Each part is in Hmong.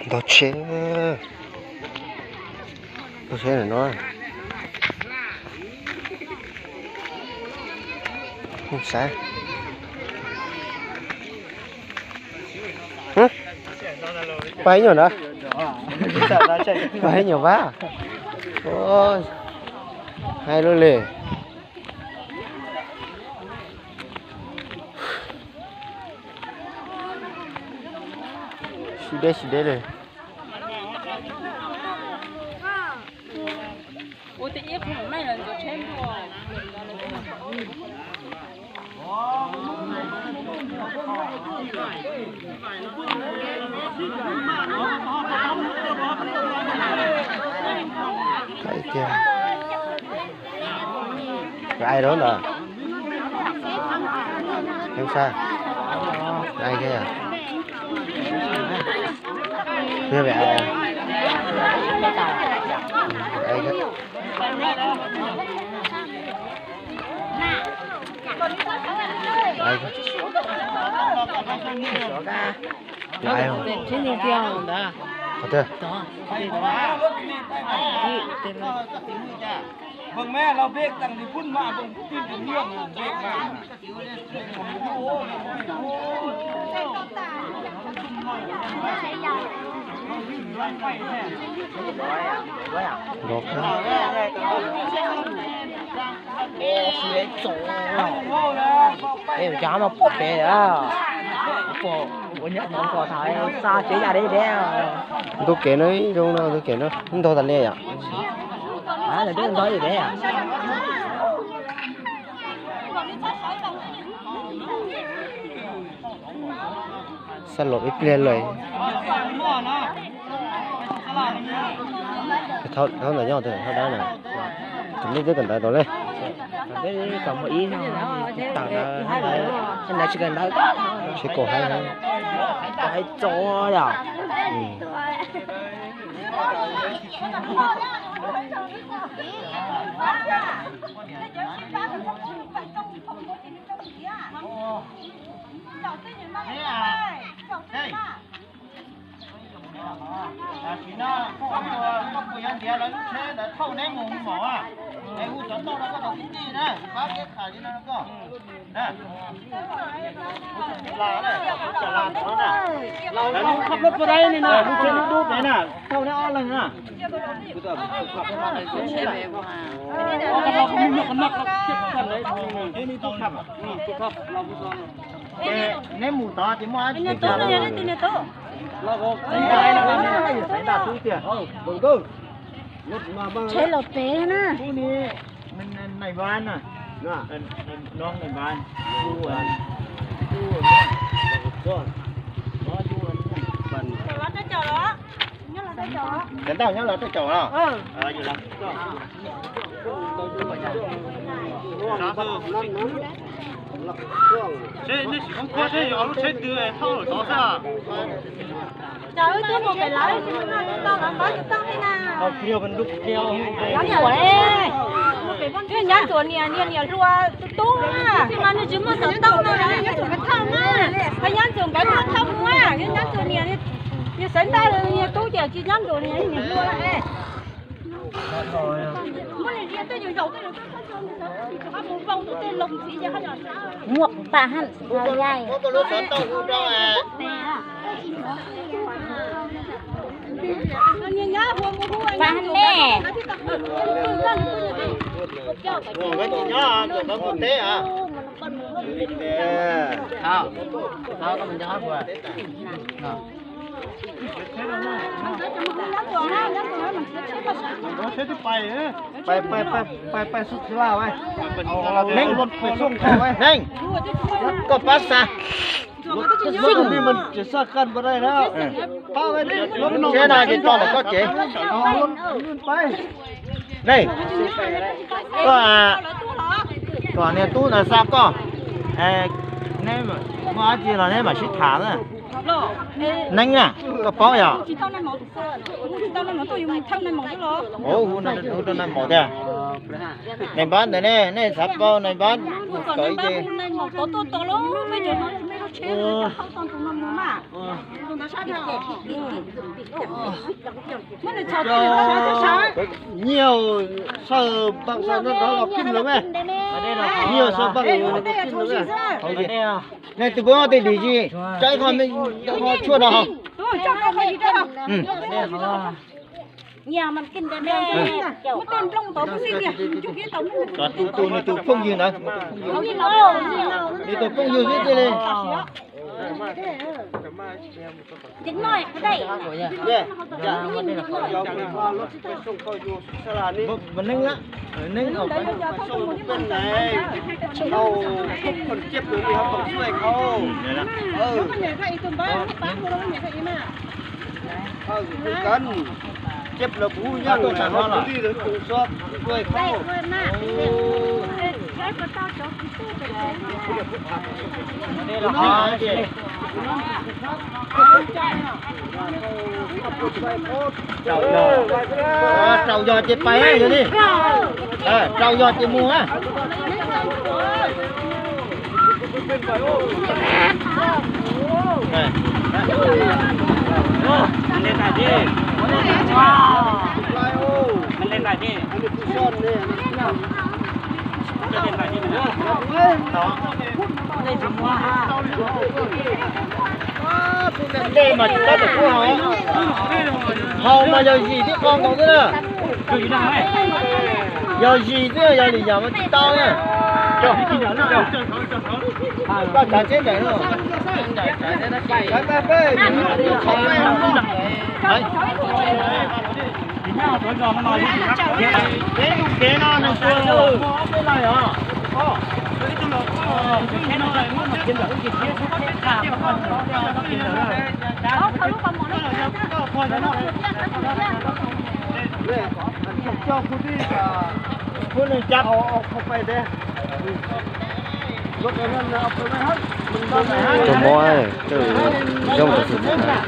Ntog tsheb, ntog tsheb no. Saib. Pab ib nyuag na. Pab ib nyuag pab. Hais lub li. Sib deb sib deb li. Ai rau ntawd. Heev sab. Ai thiab. Ai thiab. Ai thiab. Qhov twg? Ntu kev no ib zoo no, ntu kev no ntog tas li yom. Xab laum ib pliag lawm. Thauj ntawm nyob, thauj dab na. Tus nej twb kawm ntawv tau li. Kom muaj ib no, tawm ntawd, ntawd tsis kawm ntawv. Tsis kawm haib, kawm haib tso yom. Tam sim no koj puas yuav ntiav lawv lub tsheb ntawd thauj neb mus mos? Es hu xov tooj rau koj tus kwv tij na, pab peb tham li no rau koj. Lawv lub tsheb dub dub pem na, thauj neb ob leeg na. Neb mus tod ces muaj dab tsi? Tsheb los pem na. Nais Npab na. Cov ntawd nyob lawv tej caum no. Seb nej tsis khoob khuab seb yuav lub tsheb twg thauj lawm tod xwb. Cov wb twb mus pem lawv tsis mus no tsis tau lawv npab tsis tau li na. Nyab ntxuam, niam niam hluas tub tub mas nws tsis muaj xov tooj no, nyab ntxuam nkawd thauj mas, ho nyab ntxuam nkawd muaj thauj mus, nyab ntxuam niam, niam xaiv ntaj niam tub ces tsis nyab ntxuam niam niam hluas. Muaj pam hab. Pam hab ne. Pais, pais, pais, pais, pais sub txwv laj, neeg, neeg, koj pab xa. Tsheb no ces tso ntawm koj tsev. Nej, koj, koj niag tub ntawd xa koj. Neb muaj dab tsi los neb mam sib tham na. Neeb na, koj paub yom? Hu rau nais maum tiag. Nais npab ntawd ne, nej xav paub nais npab kom ib ce. Nyiaj saw npaj saw noj rov los kim lawm me. Nyiaj saw npaj kim lawm me. Nej tus puab tej dim tsis tsaib qhov me, qhov tshuaj no. Tus tus nws tus phooj ywg ntawd, nws tus phooj ywg xwb cia li. Neeb, neeb, Raus yog ces pais yog li. Raus yog ces mus na. Ntej mas tsis tau tus pub haus, haus mas yog zis thiab qo nkaus xwb na. Yog zis xwb, yog li yog mas tsis tau na. Koj tsav tsheb nraim no. Kev no nws tua ob peb laig os. Kuv neeg cab qhov pais thiab. Tus mob, tus zoo tus xwm txheej na.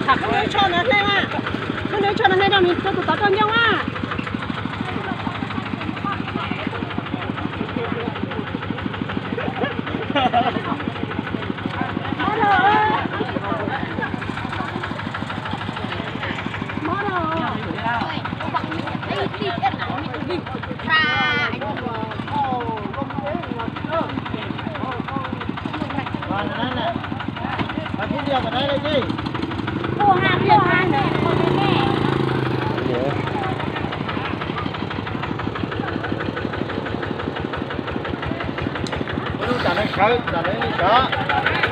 Tus neeg tsho no hle mas, tus neeg tsho no hle rau nws rau tus tod rau ncoo a. Lub tam neeg sawv, tam neeg sawv.